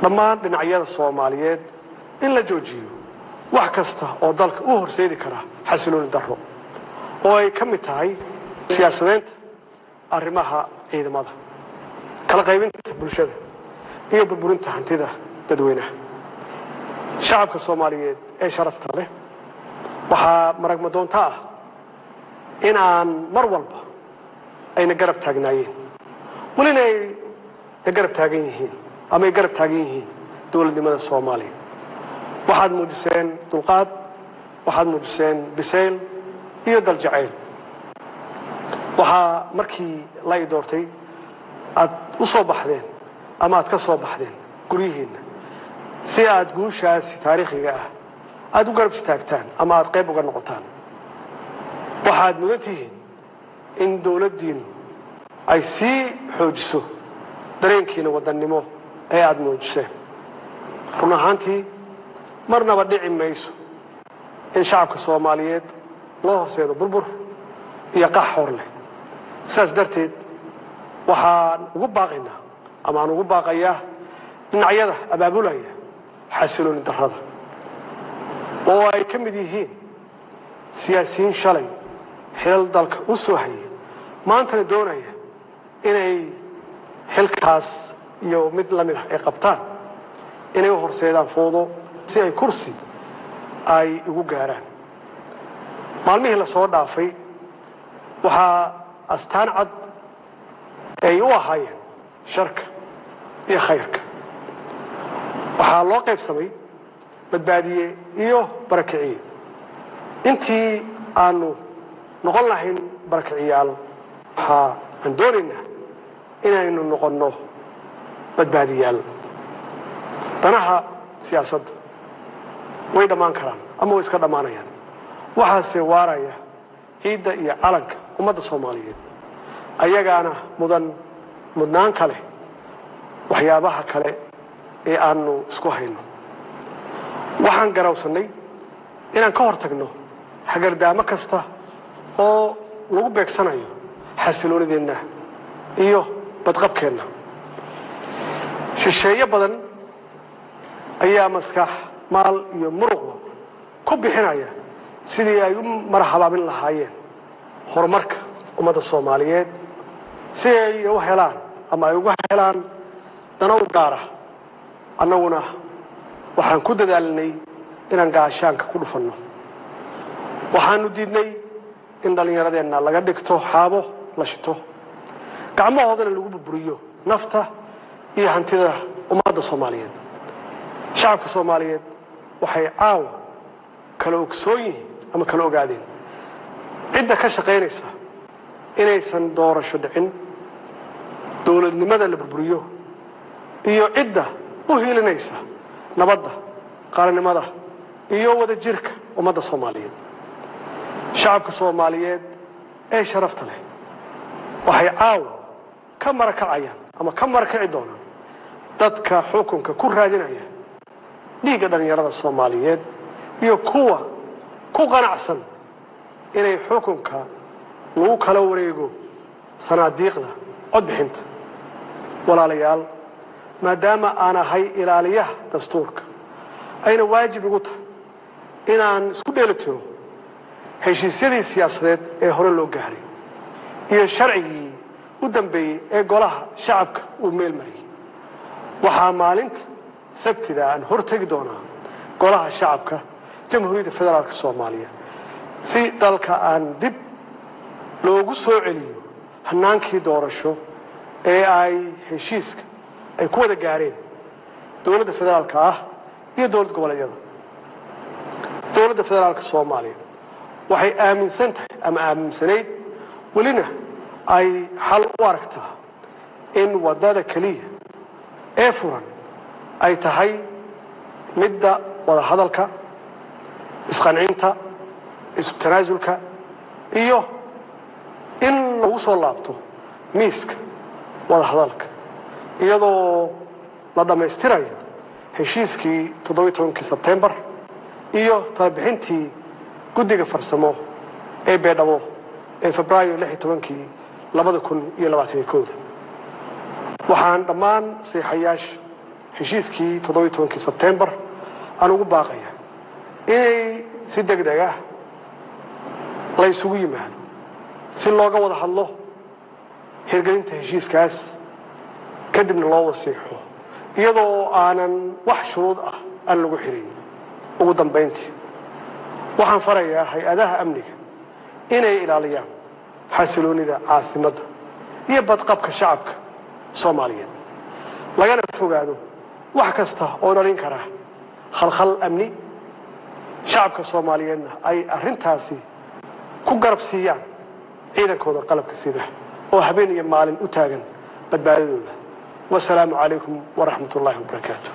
Dhammaan dhinacyada Soomaaliyeed in la joojiyo wax kasta oo dalka u horseedi kara xasilooni darro, oo ay ka mid tahay siyaasadeynta arrimaha ciidamada, kala qaybinta bulshada iyo burburinta hantida dadweynaha. Shacabka Soomaaliyeed ee sharafta leh, waxaa maragmadoonto ah in aan mar walba ayna garab taagnaayeen, welina ay na garab taagan yihiin ama ay garab taagan yihiin dowladnimada Soomaaliya. Waxaad muujiseen dulqaad, waxaad muujiseen bisayl iyo daljacayl. Waxaa markii la i doortay aad u soo baxdeen ama aad ka soo baxdeen guryihiinna si aad guushaasi taariikhiga ah aada u garab istaagtaan ama aad qayb uga noqotaan. Waxaad mudan tihiin in dowladdiinnu ay sii xoojiso dareenkiina wadannimo ee aada muujiseen. Run ahaantii, marnaba dhici mayso in shacabka Soomaaliyeed loo horseedo burbur iyo qax hor leh. Sidaas darteed, waxaan ugu baaqaynaa ama aan ugu baaqayaa dhinacyada abaabulaya xasilooni darrada, oo ay ka mid yihiin siyaasiyiin shalay xilal dalka u soo hayay, maantana doonaya inay xilkaas iyo mid la mid ah ay qabtaan, inay u horseedaan fowdo si ay kursi ay ugu gaaraan. Maalmihii la soo dhaafay waxaa astaan cad ay u ahaayeen sharka iyo khayrka. Waxaa loo qaybsamay badbaadiye iyo barakiciye. Intii aanu noqon lahayn barakiciyaal, waxaa aan doonaynaa inaynu noqonno badbaadiyaal. Danaha siyaasadda way dhammaan karaan ama way iska dhammaanayaan, waxaase waaraya ciidda iyo calanka ummadda Soomaaliyeed. Ayagaana mudan mudnaan kale waxyaabaha kale ee aanu isku hayno. Waxaan garawsannay inaan ka hor tagno hagardaamo kasta oo lagu beegsanayo xasiloonideenna iyo badqabkeenna. Shisheeye badan ayaa maskax, maal iyo muruqba ku bixinaya sidii ay u marahabaabin lahaayeen horumarka ummadda Soomaaliyeed, si ay u helaan ama ay uga helaan dano u gaara. Annaguna waxaan ku dadaalnay inaan gaashaanka ku dhufanno. Waxaanu diidnay in dhallinyaradeenna laga dhigto xaabo la shito, gacmahoodana lagu burburiyo nafta iyo hantida ummadda Soomaaliyeed. Shacabka Soomaaliyeed waxay caawa kala ogsoon yihiin ama kala ogaadeen cidda ka shaqaynaysa inaysan doorasho dhicin, dowladnimada la burburiyo, iyo cidda u hiilinaysa nabadda, qaranimada iyo wadajirka ummadda Soomaaliyeed. Shacabka Soomaaliyeed ee sharafta leh waxay caawa ka marakacayaan ama ka marakaci doonaan dadka xukunka ku raadinaya dhiigga dhallinyarada Soomaaliyeed iyo kuwa ku qanacsan inay xukunka lagu kala wareego sanaadiiqda codbixinta. Walaalayaal, maadaama aan ahay ilaaliyaha dastuurka, ayna waajib igu tahay inaan isku dheeli tiro heshiisyadii siyaasadeed ee hore loo gaaray iyo sharcigii u dambeeyey ee Golaha Shacabka uu meel mariyey, waxaa maalinta Sabtida aan hortegi doonaa Golaha Shacabka Jamhuuriyadda Federaalka Soomaaliya si dalka aan dib loogu soo celiyo hanaankii doorasho ee ay heshiiska ay ku wada gaareen dowladda federaalka ah iyo dowlad goboleedyada. Dowladda Federaalka Soomaaliya waxay aaminsan tahay ama aaminsanayd, welina ay xal u aragtaa, in waddada keliya ee furan ay tahay midda wada hadalka, isqancinta, isu tanaasulka iyo in lagu soo laabto miiska wada hadalka, iyadoo la dhammaystirayo heshiiskii 17-kii Sebtembar iyo talabixintii guddiga farsamo ee Beedhabo ee Febraayo 16-kii 2021-da. Waxaan dhammaan saxiixayaasha heshiiska Heshiiskii 17-kii Sebtembar aan ugu baaqaya inay si deg deg ah la isugu yimaado si looga wada hadlo hirgelinta heshiiskaas, kadibna loo wasiixo iyadoo aanan wax shuruud ah aan lagu xirin. Ugu dambayntii, waxaan farayaa hay-adaha amniga inay ilaaliyaan xasiloonida caasimadda iyo badqabka shacabka Soomaaliyeed, lagana fogaado wax kasta oo dhalin kara khalkhal amni, shacabka Soomaaliyeedna ay arrintaasi ku garab siiyaan ciidankooda qalabka sida oo habeen iyo maalin u taagan badbaadadooda. Wasalaamu calaykum waraxmat ullaahi wabarakaatu.